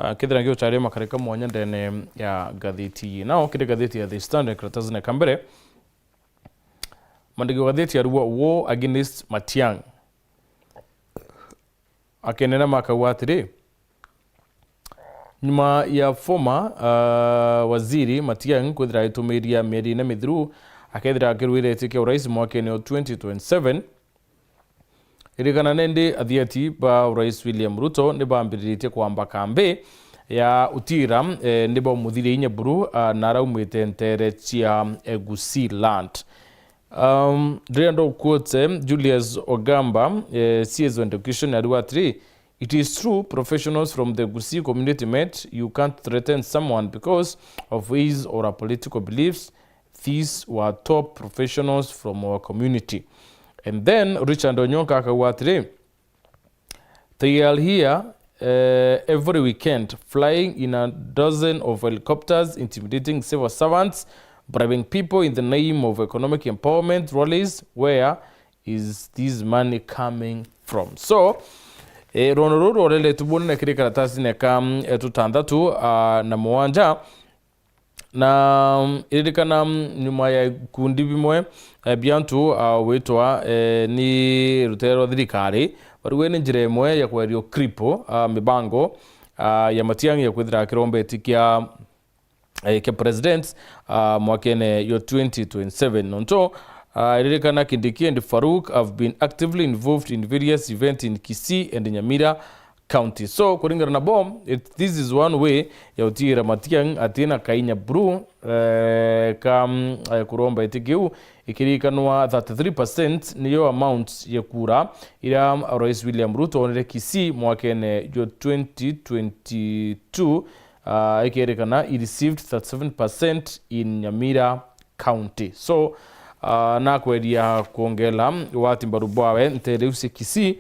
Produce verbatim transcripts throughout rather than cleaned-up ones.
Ah, kethira ngiucharia makarika mwanya ndene ya ngathiti ii. Nao kiri ngathiti ya The Standard, karatathi na kambere, mandiki wa ngathiti yarua, "War against Matiang'i." Akenena makauga atiri, nyuma ya former, ah, waziri Matiang'i kwithira aitumiria mieri ina mithiru akethira akirwiretie kia urais mwakene wa twenty twenty-seven, ririkana nindi athieti ba urais William Ruto ni bambiriritie kwamba kambi ya utira, eh, ni baumuthiria inya buru, ah, na araumite ntere cia, eh, Gusii land. Um, ndirienda quote, eh, Julius Ogamba, eh, C S O Education, ariuga atiri, "It is true, professionals from the Gusii community met, you can't threaten someone because of his or her political beliefs. These were top professionals from our community." And then Richard Onyonka akauga atiri, "They are here, eh, every weekend, flying in a dozen of helicopters, intimidating civil servants, bribing people in the name of economic empowerment rallies. Where is this money coming from?" So, eh, rwono ruru rworeretwe bunene kiri karatasine ka, mm, eh, tutantatu, ah, na mwanja. Na, mm, iririkana, mm, nyuma ya ikundi bimwe, eh, bia antu, ah, witwa, eh, ni rutere rwa thirikari, barugwe ni njira imwe ya kwerio kripo, ah, mibango, ah, ya Matiang'i ya kwithira akirombeti kia, eh, kia president, ah, mwakene yo twenty twenty-seven. Nontu, ah, iririkana Kindiki and Farouk have been actively involved in various events in Kisii and Nyamira County. So, kuringana na bo, it, this is one way ya utiira Matiang'i atina kainya buru, eh, ka, mm, eh, kuromba iti kiu, ikirikanwa thirty-three percent niyo amount ya kura iria Rais William Ruto onire Kisii mwakene jwa twenty twenty-two, ah, ikerikana he received thirty-seven percent in Nyamira County. So, ah, nakweria kwongela wati mbaru bwawe ntere iu cia Kisii,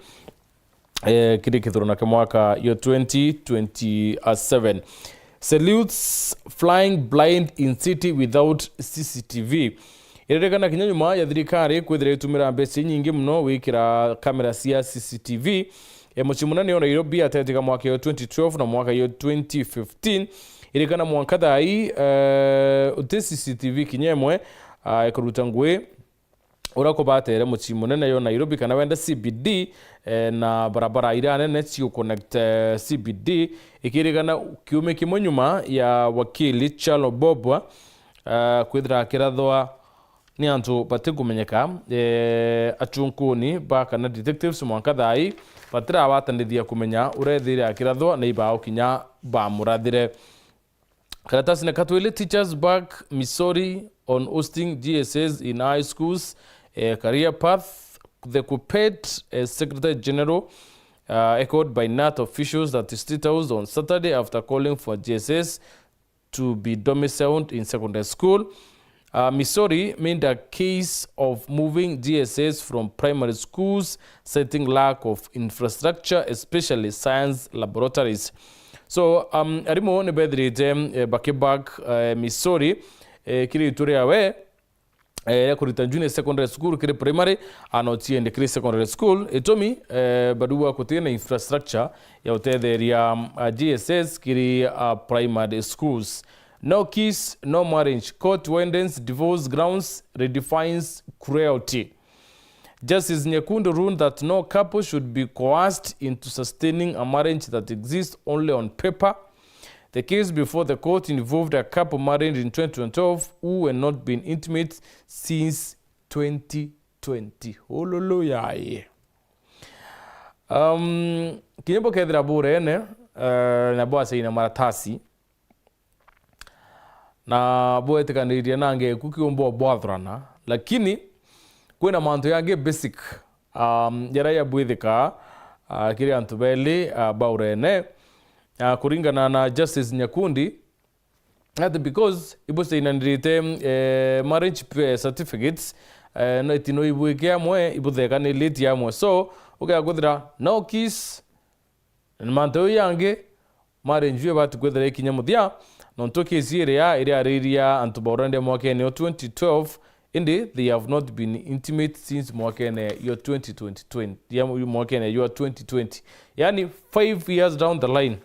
eh, kiri kithurano kia mwaka yo twenty twenty-seven. Salutes flying blind in city without C C T V. Iririkana kinya nyuma ya thirikari kwithira itumira mbeca inyingi muno gwikira kamera cia C C T V, eh, mucii munene o Nairobi atetika mwaka yo twenty twelve na mwaka yo twenty fifteen. Iririkana mwanka thaa ii, eh, uti C C T V kinya imwe, ah, ikuruta ngui uria kubatere mucii munene yo Nairobi, kana wenda C B D, eh, na barabara iria nene ciu connect, eh, C B D, ikirikana kiumia kimwe nyuma ya wakili Charles Bobwa, eh, kwithira akirathwa ni antu batikumenyeka, eh, achunkuni ba kana detectives mwanka thaa ii batirabatanithia kumenya uria ethire akirathwa na ibao kinya bamurathire. Karatasine ka twili, teachers back Misori on hosting G S S in high schools, eh, career path, the KUPPET, eh, Secretary General, uh, echoed by nat officials at State House on Saturday after calling for G S S to be domiciled in secondary school. Uh, Misori made a case of moving G S S from primary schools, citing lack of infrastructure, especially science laboratories. So, um, arimu ni bethirite, eh, bakibak, eh, Misori, eh, kiri itu riawe, eh, ya kurita junior secondary school kiri primary, ana ochiende kiri secondary school. Itumi, eh, barua kutina infrastructure ya utetheria, um, uh, G S S kiri, uh, primary schools. No kiss, no marriage. Court widens divorce grounds, redefines cruelty. Justice Nyakundi ruled that no couple should be coerced into sustaining a marriage that exists only on paper. The case before the court involved a couple married in twenty twelve who had not been intimate since twenty twenty. Ululu yaye. Um, kinya bukethira burene, eh, na bwacaina maratasi, na bwetikanirie na ngeku kiumba bwathurana, lakini kwina mantu yangi basic, um, jaria jabwithika, uh, kiri antu beli, uh, baurene, uh, kuringana na Justice Nyakundi, that because ibucainanirite, eh, marriage, eh, certificates, eh, no itino ibwike amwe, ibuthekaniritie amwe. So, ugeakuthira no kiss, na mantu jau yangi, marriage ju ibati kwithira ikinya muthia, nontu kesi iria iriariria antu baurende mwakene o twenty twelve, indi they have not been intimate since mwakene yo twenty twenty, ya mwakene yo twenty twenty. Yani, five years down the line,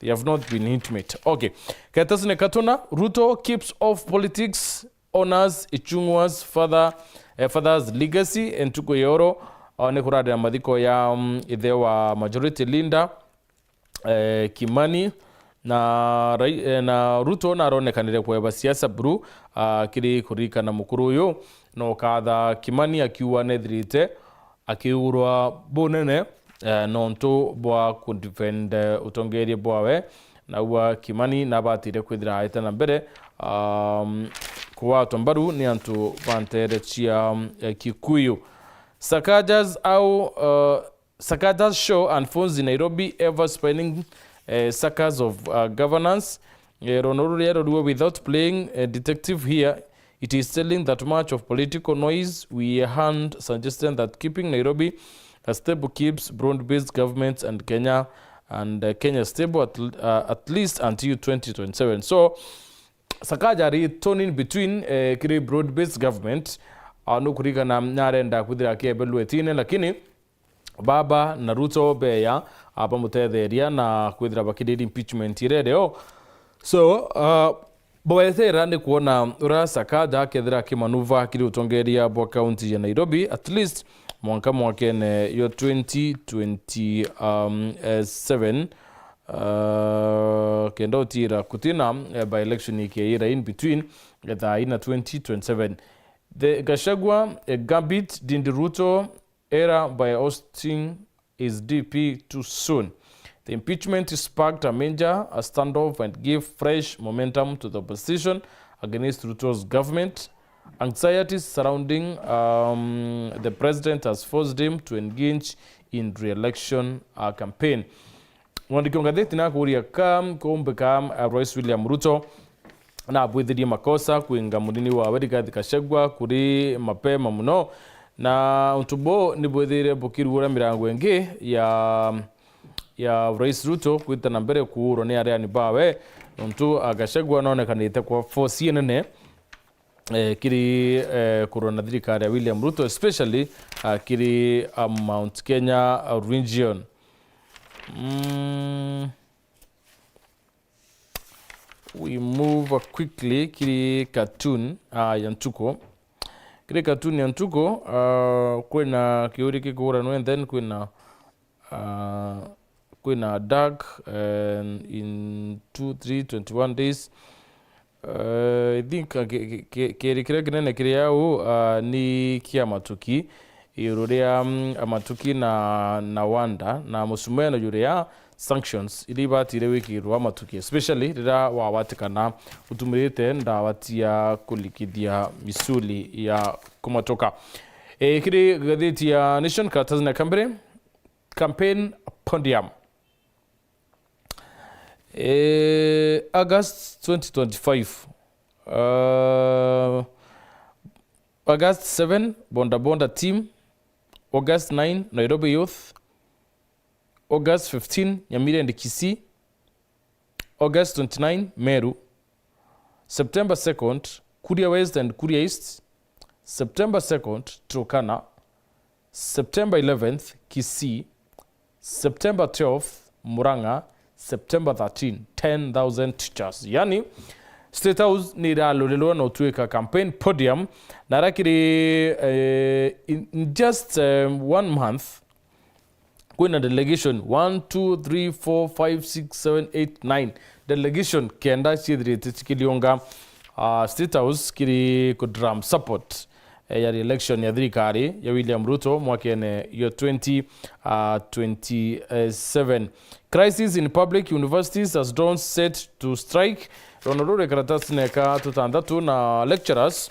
They have not been intimate. Okay. Karatasi ni katuna, Ruto keeps off politics, honors Ichung'wa's father, eh, father's legacy, entuku yoro, uh, ni kurarira mathiko ya, um, ithe wa majority leader, eh, Kimani, na Rai-, eh, na Ruto naronekanire kweba siasa buru, ah, kiri kuririkana mukuru uyu, na ukatha Kimani akiuga nethirite akiurwa bunene, eh, nontu bwa kudefend, eh, utongeria bwawe. Naua Kimani nabatire kwithira aete na mbere, um, kugwatwa mbaru ni antu ba nteere cia, eh, Kikuyu. Sakaja's au, uh, Sakaja's show unfolds in Nairobi, ever spinning, eh, circles of, uh, governance. Eh, rono ruria roruo without playing, eh, detective here, it is telling that much of political noise we hand suggesting that keeping Nairobi a stable keeps broad-based governments and Kenya, and, uh, Kenya stable at, uh, at least until twenty twenty-seven. So, Sakaja ari torn in between, eh, kiri broad-based government, ah, nukurigana narenda kwithira akiebelua itine, lakini Baba na Ruto beya, ah, bamutetheria na kwithira bakiriri impeachment iria irio. So, ah, bwetera ni kwona uria Sakaja akethira akimanuva kiri utongeria bwa kaunti ya Nairobi, at least mwanka mwakene yo twenty twenty-seven, ah, kenda utira kutina, eh, by election ikeyira in between, eh, thaa ina twenty twenty-seven. The Gachagua, eh, gambit, did Ruto err by ousting his D P too soon? The impeachment sparked a major, a standoff and gave fresh momentum to the opposition against Ruto's government. Anxieties surrounding, um, the president has forced him to engage in re-election, uh, campaign. Mwandiki wa ngatheti nakuria ka kumbe ka, uh, Rais William Ruto nabwithirie makosa kwinga munini wawe Rigathi Gachagua kuri mapema muno, na untu buu nibwithire bukirugura mirango ingi ya, ya Rais Ruto kwita na mbere kuurwa ni areani bawe, nontu, uh, Gachagua nonekanite kwa force inene, eh, kiri, eh, kurwa na thirikari ya William Ruto, especially, uh, kiri, uh, Mount Kenya, uh, region. Mm. We move quickly kiri cartoon, ah, ya ntuku. Kiri cartoon ya ntuku, ah, kwina kiuri kikuguranwe, and then kwina, ah, kwina dark, eh, in two, three, twenty-one days. Eh, I think, ah, ki-, ki-, ki-, kieri kiria kinene kiri au, ah, ni kia Matuki. Iguru ria, mm, Amatuki na, na Wanda, na musumeno juru ya sanctions iria ibatire gwikirwa Amatuki, especially riria wawatikana utumirite ndawa cia kulikithia misuli ya kumatuka. E, kiri ngatheti ya Nation, karatathi na kambere, campaign podium. Eh, August twenty twenty-five. Uh, August seven, Bonda Bonda team. August nine, Nairobi Youth. August fifteen, Nyamira and Kisii. August twenty-nine, Meru. September second, Kuria West and Kuria East. September second, Turkana. September eleventh, Kisii. September twelfth, Murang'a. September thirteen, ten thousand teachers. Yani, State House ni iralurirwa na utwika campaign podium, na arakiri, eh, in, in just, eh, one month, kwina delegation one, two, three, four, five, six, seven, eight, nine. Delegation kenda ciithirite cikiliunga, ah, State House kiri ku drum support, eh, ya re-election ya thirikari ya William Ruto mwakene yo twenty, ah, twenty-seven. Crisis in public universities as dons set to strike. Rono ruri karatasine ka tutandatu na lecturers,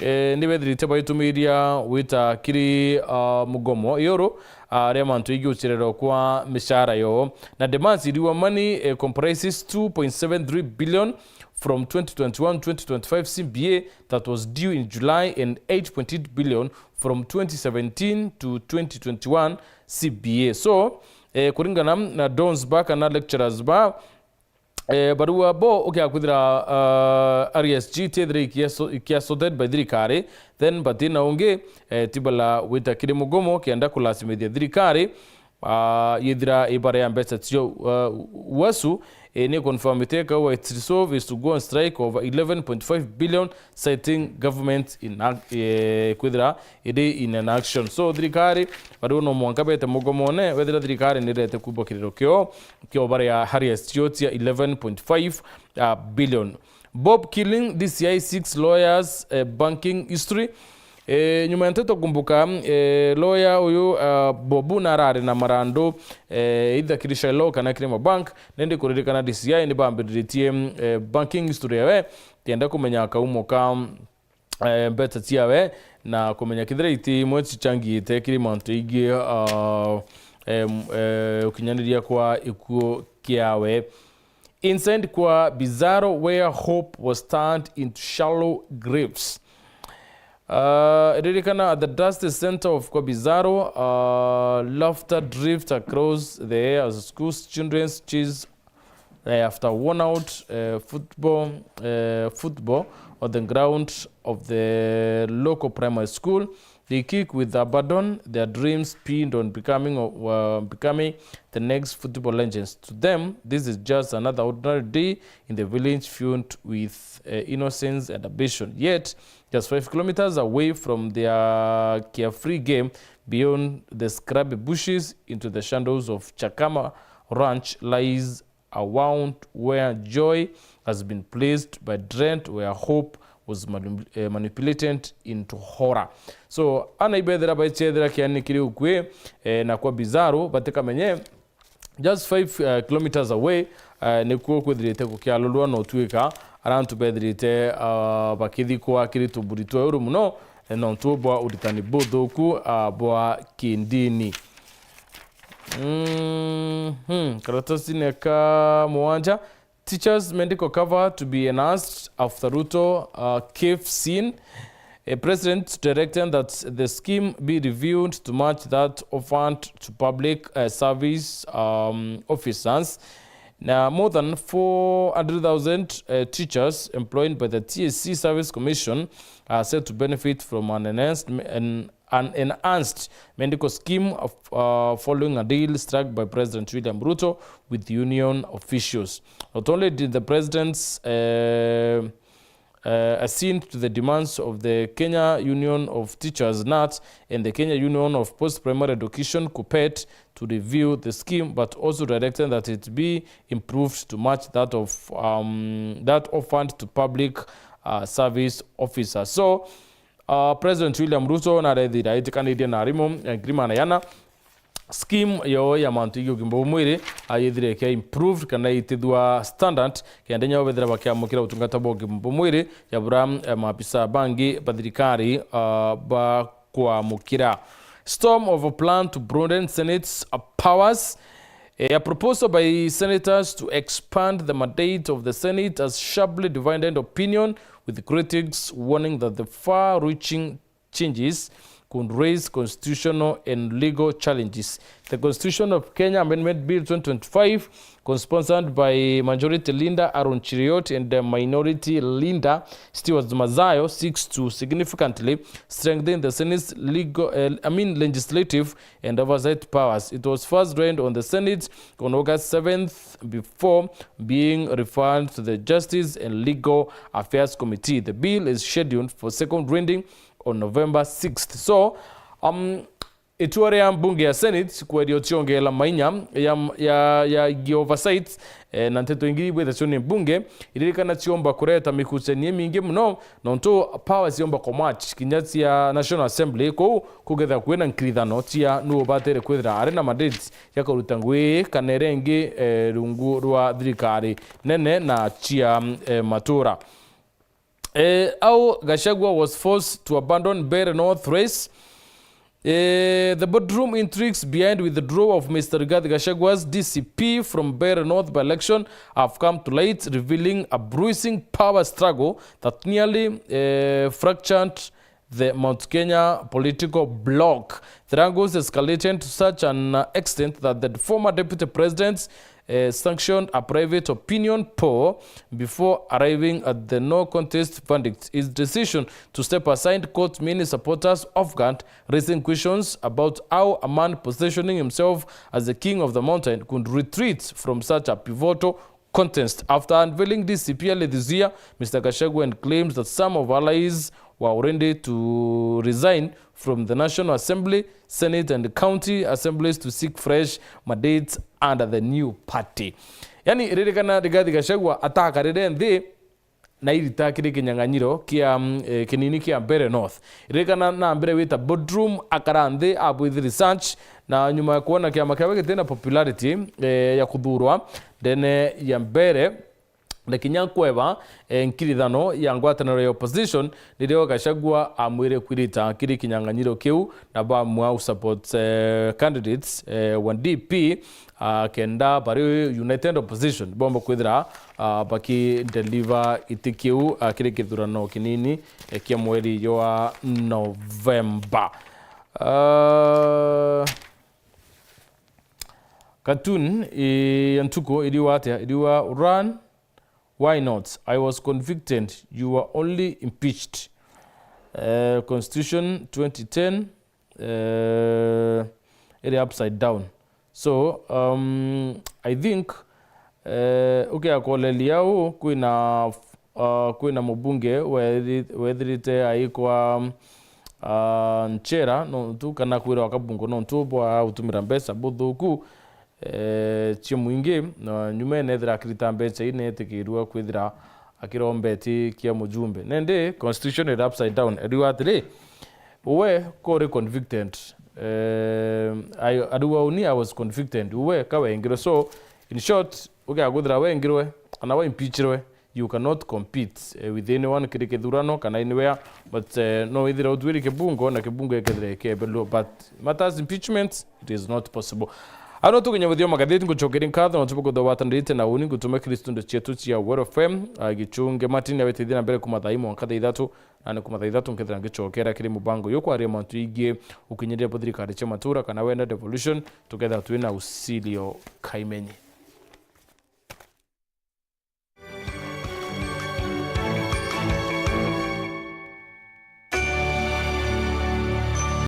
eh, ni bethirite baitumiria wita kiri, ah, mugomo iuru, ah, ria mantu igi ucererwa kwa mishara yo. Na demands iriwa money, eh, comprises two point seven three billion from twenty twenty-one twenty twenty-five C B A that was due in July and eight point eight billion from twenty seventeen to twenty twenty-one C B A. So, eh, kuringana na dons ba kana lecturers ba, eh, barua bo ukiakwithira, uh, R S G tethire ikiaso-, ikiasorted by thirikari, then batina ungi, eh, tibala wita kiri mugomo kienda kulasimithia thirikari, Ah, yethira ibara ya mbeca cio, ah, UASU, eh, ni confirm iteka wa its resolve is to go on strike over eleven point five billion, citing government in ac-, eh, kwithira iri in an action. So thirikari bado no mwanka bete mugomone, wethira thirikari nirete kubwa kiriro kio, kio bara ya Harriet cio cia eleven point five, ah, billion. Bob Killing, D C I seeks lawyers, eh, banking history. Eh, nyuma ya nteto kumbuka, eh, lawyer uyu, ah, Bobu narari na marandu, eh, either kiri Shylock kana kiri mabank, nindi kuririkana D C I ni bambiriritie, eh, banking history yawe, kenda kumenya kaumo ka, eh, mbeca ciawe, na kumenya kithira iti imwe cichangiite kiri mantu ingi, ah, em, eh, ukinyaniria kwa ikuo kiawe. Inside kwa Bizarro, where hope was turned into shallow graves. Uh, ririkana at the dusty center of kwa Bizarro, uh, laughter drift across the air as school children chase, uh, after worn out, uh, football, uh, football on the ground of the local primary school. They kick with abandon, their dreams pinned on becoming, uh, becoming the next football legends. To them, this is just another ordinary day in the village filled with, uh, innocence and ambition. Yet, just five kilometers away from their carefree game, beyond the scrubby bushes, into the shadows of Chakama Ranch, lies a wound where joy has been placed by dread, where hope was manip-, eh, manipulated into horror. So, ana ibethira baichethira kiani kiri ukui, eh, na kwa Bizarro, batikamenye, just five, eh, kilometers away, eh, nikuo kwithirite gukialulwa na utuika aria antu bethirite, ah, bakithikwa kiri tuburi twa iguru muno, eh, nontu bwa uritani buthuku, ah, bwa kindini. Mhm. Karatasine ka mugwanja. Teachers medical cover to be enhanced after Ruto, uh, cave scene. A president directing that the scheme be reviewed to match that offered to public, uh, service, um, officers. Now, more than four hundred thousand, uh, teachers employed by the T S C Service Commission are set to benefit from an enhanced, an an enhanced medical scheme of, uh, following a deal struck by President William Ruto with union officials. Not only did the president's, uh, uh, accede to the demands of the Kenya Union of Teachers, nat, and the Kenya Union of Post-Primary Education, KUPPET, to review the scheme, but also directed that it be improved to match that of, um, that offered to public, uh, service officers. So, Uh, President William Ruto narethira aitikanirie na arimu, eh, ngiri magana yana scheme yo ya mantu ya ugima bwa mwiri, ayithire ke improved kana itithua standard, kenda nyao bethira bakiamukira utungata bwa ugima bwa mwiri, ya bura, eh, maabisa bangi ba thirikari, uh, ba kwamukira. Storm of a plan to broaden Senate's, uh, powers. A proposal by senators to expand the mandate of the Senate has sharply divided opinion, with critics warning that the far-reaching changes could raise constitutional and legal challenges. The Constitution of Kenya Amendment Bill twenty twenty-five, co-sponsored by Majority Leader Aaron Cheruiyot and the Minority Leader Stewart Mazayo, seeks to significantly strengthen the Senate's legal, uh, I mean, legislative and oversight powers. It was first read on the Senate on August seventh before being referred to the Justice and Legal Affairs Committee. The bill is scheduled for second reading on November sixth. So, um, itua ria mbunge ya Senate kweria uciongeela mainya ya, ya, ya oversight, eh, na nteto ingi ibwithacio ni mbunge, iririkana ciomba kureta mikucanie mingi muno, nontu powers ciomba kumatch kinya cia National Assembly, kuu kugetha kwina nkirithano cia nu ubatire kwithira ari na mandate ya kuruta ngui kana iria ingi, eh, rungu rwa thirikari nene na cia, eh, matura. Eh, how Gachagua was forced to abandon Mbeere North race. Eh, the boardroom intrigues behind withdrawal of Mister Rigathi Gachagua's D C P from Mbeere North by-election have come to light, revealing a bruising power struggle that nearly, eh, fractured the Mount Kenya political bloc. The wrangles escalated to such an, uh, extent that the former deputy president's, eh, sanctioned a private opinion poll before arriving at the no contest verdict. His decision to step aside caught many supporters off guard, raising questions about how a man positioning himself as the king of the mountain could retreat from such a pivotal contest. After unveiling D C P early this year, Mister Gachagua claims that some of allies were already to resign from the National Assembly, Senate and county assemblies to seek fresh mandates under the new party. Yani, ririkana Rigathi Gachagua atakarire nthi na irita kiri kinyang'anyiro kia, mm, eh, kinini kia Mbeere North. Ririkana na mbere wita boardroom, akara nthi, abwith research, na nyuma ya kuona kiama kiawe gitina popularity, eh, ya kuthurwa ndene ya Mbeere, na kinya kweba, eh, nkirithano ya ngwataniro ya opposition, nirio Gachagua amwire kwirita kiri kinyang'anyiro kiu, na bamua u support, eh, candidates, eh, wa D P, ah, kenda bari United Opposition bomba kwithira, ah, bakideliver iti kiu, ah, kiri kithurano kinini, eh, kia mweri jwa November. Ah, cartoon, eh, ya ntuku iriuga atia? Iriuga, "Run, why not? I was convicted, you were only impeached." Eh, Constitution twenty ten, eh, iri upside down. So, um, I think, eh, ukiakoleria u, kwina, uh, kwina mubunge wethi-, wethirite aikwa, uh, nchera, nontu kana kwirwa kabungo nontu bwa gutumira mbeca buthuku, eh, cia mwingi, na nyumene ethira akirita mbeca ii netikirua kwithira akirombeti kia mujumbe. Nende constitution iri upside down, eriuga atiri, "Uwe kori convicted, eh, I, ariuga uni I was convicted, uwe kawengirwe." So, in short, ugiakwithira wengirwe, kana waimpeachirwe, you cannot compete, eh, with anyone kiri kithurano kana anywhere, but, eh, no withire utwiri kibungo na kibungo ikethire ikebelua, but matters impeachment, it is not possible. Ano tukinya muthia magatheti, ngucokeria nkatho na tubuko thwatanirite na uni ngutuma kiri studio cietu cia Wero F M, ah, Gichunge Martin awetithia na mbere kuma thaa imwe mwanka thaa ithatu, na ni kuma thaa ithatu nkethira ngicokera kiri mubango uyu kwaria mantu igii ukinyiria bwa thirikari cia matura kana wenda devolution, tukethira twina Usilio Kaimenyi.